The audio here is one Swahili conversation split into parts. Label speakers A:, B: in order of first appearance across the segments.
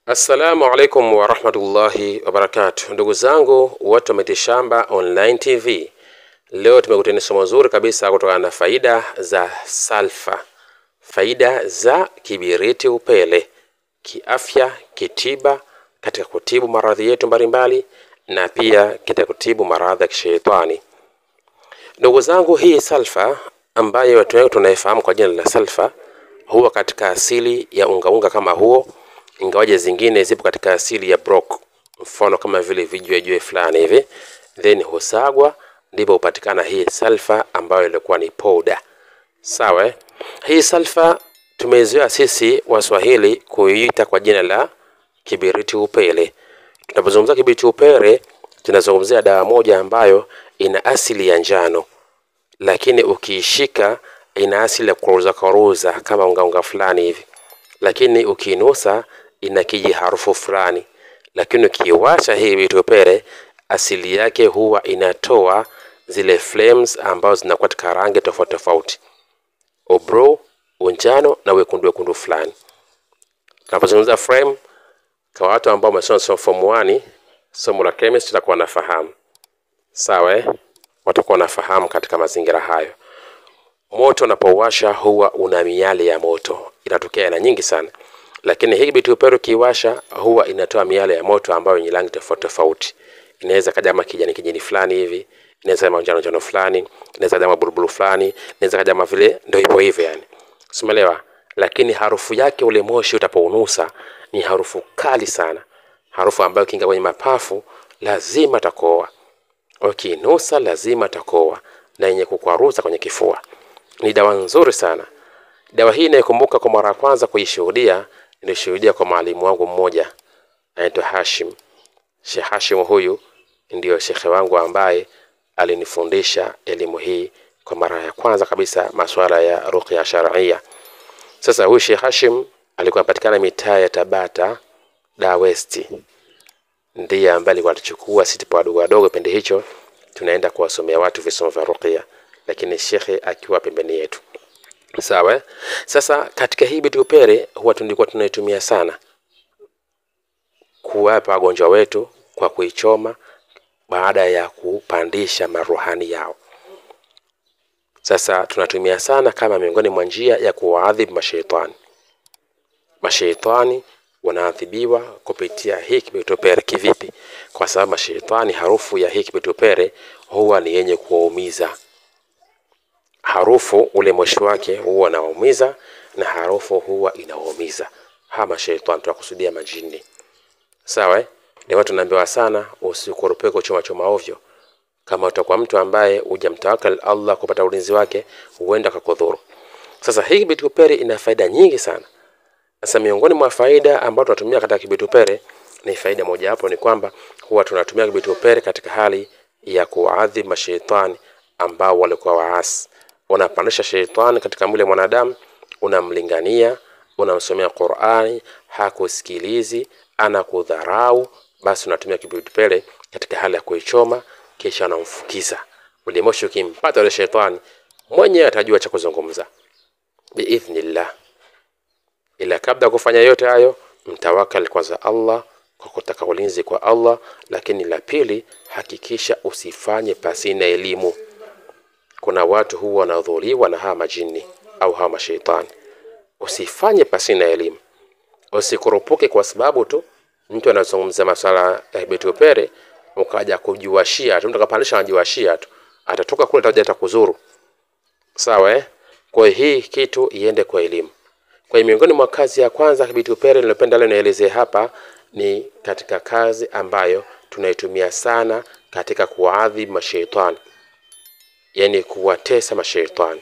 A: Assalamu alaikum warahmatullahi wabarakatuh. Ndugu zangu watu wa Mitishamba Online TV, leo tumekutana somo zuri kabisa kutokana na faida za salfa, faida za kibiriti upele kiafya, kitiba, katika kutibu maradhi yetu mbalimbali na pia katika kutibu maradhi ya kishetani. Ndugu zangu, hii salfa ambayo watu wengi tunaifahamu kwa jina la salfa huwa katika asili ya ungaunga kama huo, ingawaje zingine zipo katika asili ya brok, mfano kama vile vijue fulani hivi, then husagwa ndipo hupatikana hii salfa ambayo ilikuwa ni powder. Sawa, hii salfa tumezoea sisi Waswahili kuiita kwa jina la kibiriti upele. Tunapozungumzia kibiriti upele tunazungumzia dawa moja ambayo ina asili ya njano, lakini ukiishika ina asili ya kuruza kuruza kama unga fulani hivi, lakini ukiinusa ina kiji harufu fulani, lakini ukiwasha hii kibiriti upele asili yake huwa inatoa zile flames ambazo zinakuwa katika rangi tofauti tofauti, obro, unjano na wekundu fulani. Tunapozungumza frame, kwa watu ambao wamesoma form 1 somo la chemistry watakuwa wanafahamu. Sawa, watakuwa wanafahamu katika mazingira hayo. Moto unapowasha huwa una miale ya moto, inatokea aina nyingi sana, lakini hii kibiriti upele ukiwasha huwa inatoa miale ya moto ambayo yenye rangi tofauti tofauti. Inaweza kaja kama kijani kijani fulani hivi, inaweza kama njano njano fulani, inaweza kama bulubulu fulani, inaweza kama vile ndio hivyo hivyo yani. Umeelewa? Lakini harufu yake, ule moshi utapounusa ni harufu kali sana, harufu ambayo kinga kwenye mapafu lazima takoa, ukinusa lazima takoa, na yenye kukwaruza kwenye kifua. Ni dawa nzuri sana. Dawa hii naikumbuka kwa mara ya kwanza kuishuhudia, nilishuhudia kwa mwalimu wangu mmoja anaitwa Hashim. Sheikh Hashim huyu ndiyo shekhe wangu ambaye alinifundisha elimu hii kwa mara ya kwanza kabisa, masuala ya ruqya sharia. Sasa huyu Sheikh Hashim alikuwa anapatikana mitaa ya Tabata da West, ndiye ambaye alikuwa anatuchukua sisi tupo wadogo wadogo pende hicho, tunaenda kuwasomea watu visomo vya ruqya, lakini shekhe akiwa pembeni yetu. Sawa. Sasa katika hii kibiriti upele huwa tulikuwa tunaitumia sana kuwapa wagonjwa wetu kwa kuichoma baada ya kupandisha maruhani yao. Sasa tunatumia sana kama miongoni mwa njia ya kuwaadhibu mashaitani. Mashaitani wanaadhibiwa kupitia hii kibiriti upele. Kivipi? Kwa sababu mashaitani, harufu ya hii kibiriti upele huwa ni yenye kuwaumiza. Harufu, ule moshi wake huwa unawaumiza, na harufu huwa inawaumiza hawa mashaitani, tunakusudia majini. Sawa, Ni watu tunaambiwa sana usikurupuke kuchoma choma ovyo. Kama utakuwa mtu ambaye hujamtawakal Allah kupata ulinzi wake, huenda akakudhuru. Sasa hii kibiriti upele ina faida nyingi sana. Sasa miongoni mwa faida ambazo tunatumia katika kibiriti upele ni faida moja hapo ni kwamba huwa tunatumia kibiriti upele katika hali ya kuadhibu mashaitani ambao walikuwa waasi. Unapandisha sheitani katika mwili wa mwanadamu, unamlingania, unamsomea Qur'ani, hakusikilizi, anakudharau, basi unatumia kibiriti upele katika hali ya kuichoma, kisha unamfukiza. Ule moshi ukimpata ule sheitani, mwenyewe atajua cha kuzungumza biidhnillah. Ila kabla kufanya yote hayo, mtawakal kwanza Allah kwa kutaka ulinzi kwa Allah. Lakini la pili, hakikisha usifanye pasina elimu. Kuna watu huwa wanadhuriwa na hawa majini au hawa mashaitani. Usifanye pasina elimu, usikurupuke kwa sababu tu mtu anazungumza masuala ya kibiriti upele ukaja kujiwashia tu, mtu akapandisha anajiwashia tu, atatoka kule atakuja atakuzuru. Sawa, Kwa hii kitu iende kwa elimu. Kwa hiyo miongoni mwa kazi ya kwanza kibiriti upele nilopenda leo nielezee hapa ni katika kazi ambayo tunaitumia sana katika kuwaadhibu mashaitani, yani kuwatesa mashaitani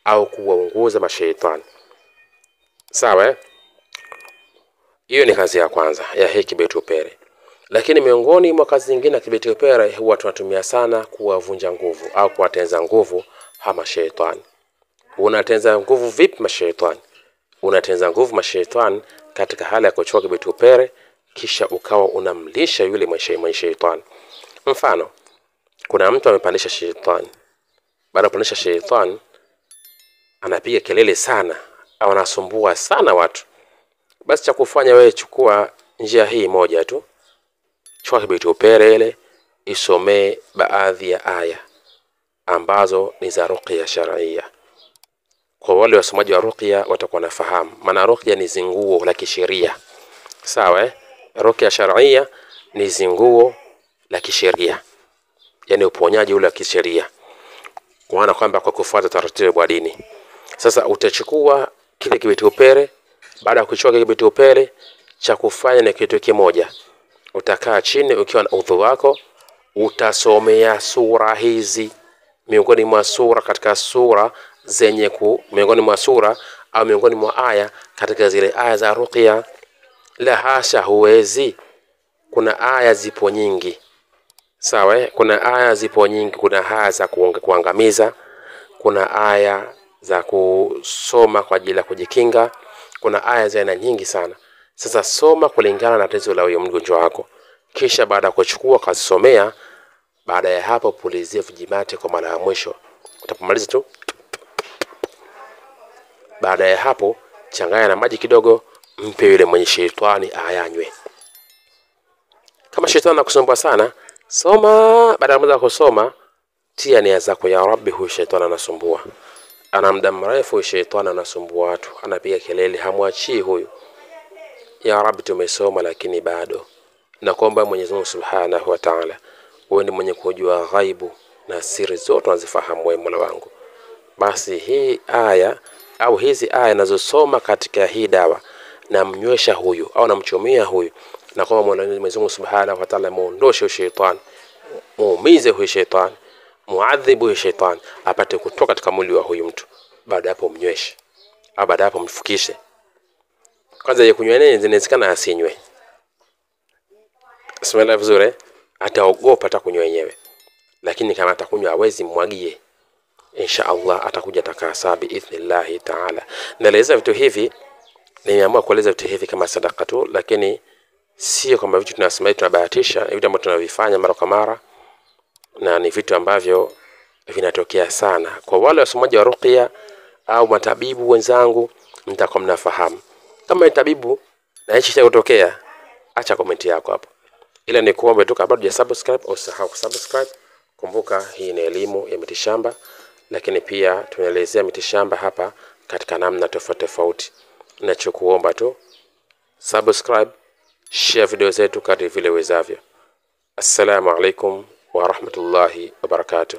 A: au kuwaunguza mashaitani. Sawa, Hiyo ni kazi ya kwanza ya hii kibiriti upele. Lakini miongoni mwa kazi nyingine ya kibiriti upele huwa tunatumia sana kuwavunja nguvu au kuwatenza nguvu hawa mashaitani. Unatenza nguvu vipi mashaitani? Unatenza nguvu mashaitani katika hali ya kuchukua kibiriti upele kisha ukawa unamlisha yule mashaitani. Mfano, kuna mtu amepandisha shaitani. Baada ya kupandisha shaitani anapiga kelele sana au anasumbua sana watu. Basi cha kufanya wewe, chukua Njia hii moja tu, chukua kiberiti upele ile, isomee baadhi ya aya ambazo ni za ruqya sharia. Kwa wale wasomaji wa ruqya watakuwa nafahamu, maana ruqya ni zinguo la kisheria. Sawa eh? Ruqya sharia ni zinguo la kisheria, yani uponyaji ule wa kisheria, kwa maana kwamba kwa kufuata taratibu wa dini. Sasa utachukua kile kiberiti upele. Baada ya kuchukua kile kiberiti upele, cha kufanya ni kitu kimoja, utakaa chini ukiwa na udhu wako, utasomea sura hizi, miongoni mwa sura katika sura zenye ku, miongoni mwa sura au miongoni mwa aya katika zile aya za ruqya. La hasha, huwezi. Kuna aya zipo nyingi, sawa eh? Kuna aya zipo nyingi, kuna aya za kuangamiza, kuna aya za kusoma kwa ajili ya kujikinga, kuna aya za aina nyingi sana. Sasa soma kulingana na tatizo la huyo mgonjwa wako, kisha baada ya kuchukua kazisomea, baada ya hapo pulizia vijimate kwa mara ya mwisho. Utapomaliza tu, baada ya hapo changanya na maji kidogo, mpe yule mwenye shetani ayanywe. Kama shetani anakusumbua sana, soma. Baada ya muda kusoma, tia nia zako, ya Rabbi, huyu shetani anasumbua, ana muda mrefu shetani anasumbua watu, anapiga kelele, hamwachii huyu. Ya Rabbi, tumesoma lakini bado. Nakuomba Mwenyezi Mungu Subhanahu wa Ta'ala, wewe ni mwenye kujua ghaibu na siri zote unazifahamu wewe Mola wangu. Basi hii aya au hizi aya nazosoma katika hii dawa, namnywesha huyu au namchomea huyu, na kwamba Mwenyezi Mungu Subhanahu wa Ta'ala muondoshe shetani, muumize huyu shetani, muadhibu huyu shetani, apate kutoka katika mwili wa huyu mtu. Baada hapo mnyweshe, au baada hapo mfukishe. Kwanza yeye kunywa nini, inawezekana asinywe. Simela vizuri, ataogopa hata kunywa yenyewe, lakini kama atakunywa hawezi, mwagie. Insha Allah atakuja atakaa sawa biidhnillahi taala. Naeleza vitu hivi, nimeamua kueleza vitu hivi kama sadaka tu, lakini sio kwamba vitu tunasema tunabahatisha, ni vitu ambavyo tunavifanya mara kwa mara na ni vitu ambavyo vinatokea sana. Kwa wale wasomaji wa ruqya au matabibu wenzangu, mtakuwa mnafahamu. Kama ni tabibu na hichi cha kutokea, acha komenti yako hapo. Ila ni kuombe tu, kabla hujasubscribe usisahau kusubscribe. Kumbuka hii ni elimu ya mitishamba, lakini pia tunaelezea mitishamba hapa katika namna tofauti tofauti. Ninachokuomba tu subscribe, share video zetu kadri vile uwezavyo. Assalamu alaikum wa rahmatullahi wa barakatuh.